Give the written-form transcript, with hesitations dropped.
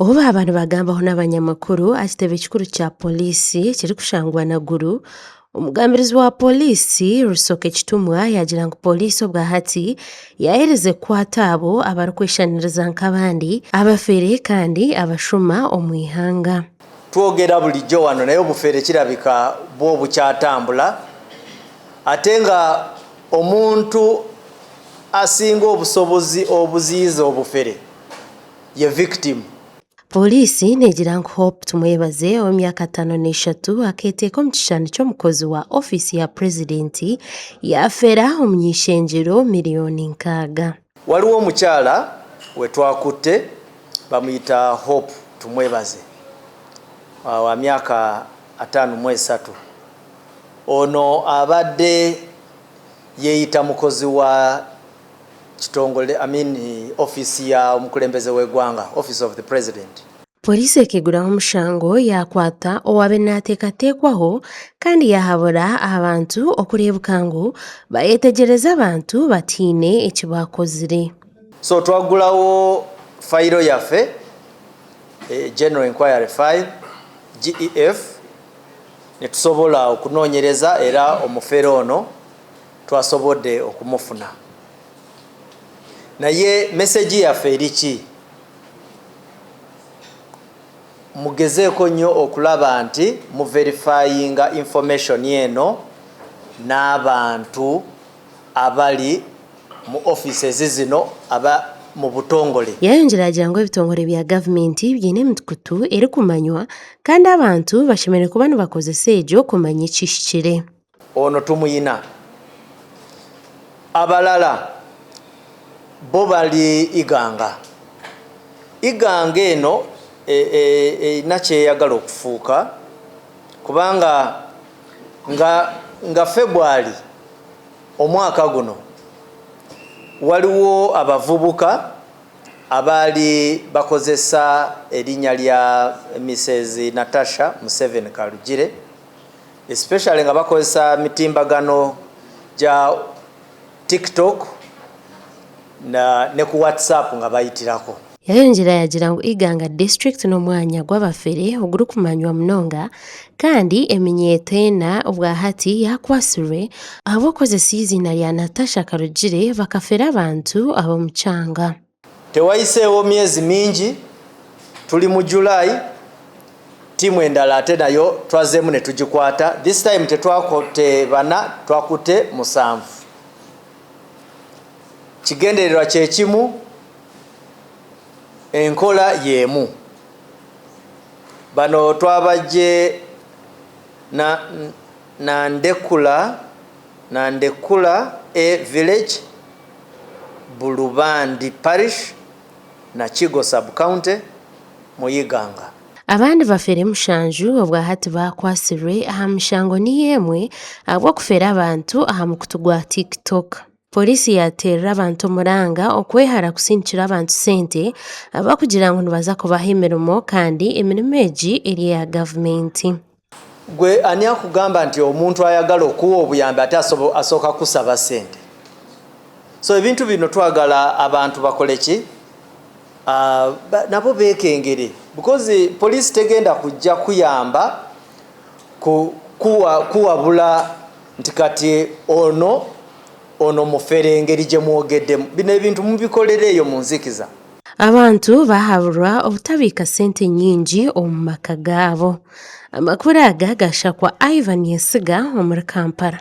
Obu baaba nibagambaho n'abanyamakuru aha kitebe kikuru kya Pooriisi ekirikushangwa Naguru, Omugambirizi wa Pooriisi, Rusoke Kitumwa yaagira ngu Pooriisi obwa hati yaaherize kukwata abo abarikweshaniriza nk'abandi abafere kandi abashuma omu ihanga. Twogera bulijjo wano naye obufere kirabika bwo bukyatambula ate nga omuntu asinga obusobozi obuziyiza obufere ye victim. Pooriisi neegira ngu Hope Tumwebaze ow'emyaka 53 akeeteeka omu kishushani ky'omukozi wa ofiisi ya Purezidenti yaafeera omuny'eishengyero miriyoni 60. Waliwo omukyala wetwakutte bamuyita Hope Tumwebaze wa myaka 53. Ono abadde yeyita mukozi wa kitongole I mean office ya omukulembeze w'egwanga, office of the president. Pooriisi ekaiguraho omushango yaakwata owaabaire naateekateekwaho kandi yaahabura abantu okureebuka ngu baayetegyereza abantu bataine eki baakozire. So twaguraho fayiro yaffe, General Enquiry File, GEF, nitusobola okunoonyereza era omufere ono twasobodde okumufuna. Naye message yaffe eri ki? Mugezeeko nnyo okulaba nti mu verifyinga information eno n'abantu abali mu offices zino aba mu butongole. Yayongyera yaagira ngu ebitongore bya gavumenti biine emikutu erikumanywa kandi abantu bashemereire kuba nibakozesa egyo kumanya ekihikire. Ono tumwina. Abalala bo bali Iganga. Iganga eno erina kyeyagala okufuuka kubanga nga nga February omwaka guno waliwo abavubuka abaali bakozesa erinnya lya Mrs Natasha Museveni Karugire especially nga bakozesa mitimbagano gya TikTok na ne ku WhatsApp nga bayitirako. Yayongyera yaagira ngu Iganga disiturikiti n'omwanya gw'abafere ogurikumanywa munonga kandi eminyeeto ena obwahati yaakwatsirwe ahabw'okukozesa eiziina rya Natasha Karugire bakafera abantu ab'omu kyanga. Tewayiseewo myezi mingi, tuli mu July, ttiimu endala ate nayo twazzeemu ne tugikwata. This time tetwakutte bana, twakutte musanvu. Kigendererwa kye kimu, enkola y'emu. Bano twabaggye na Nandekula, Nandekula A Village, Bulubandi Parish, Nakigo Sub-County mu Iganga. Abandi bafere mushanju obwahati baakwatsirwe aha mishango niyo emwe ahabw'okufeera abantu aha mukutu gwa Tik Tok. Pooriisi yaateerera abantu omuranga okwehara kusindikira abantu sente abarikugira ngu nibaza kubaha emirimo kandi emirimo egi eri eya gavumenti. Gwe ani akugamba nti omuntu ayagala okuwa obuyambi ate asooka kukusaba sente? So ebintu bino twagala abantu bakole ki? Uh, nabo bekengere because police tegenda kujja kuyamba ku, kuwa, kuwabula nti kati ono ono mufere engeri gye mwogeddemu bino ebintu mubikolera eyo mu nzikiza. Abantu baahaburwa obutabiika sente nyingi omu maka gaabo. Amakuru aga gaashakwa Ivan Yesiga omuri Kampala.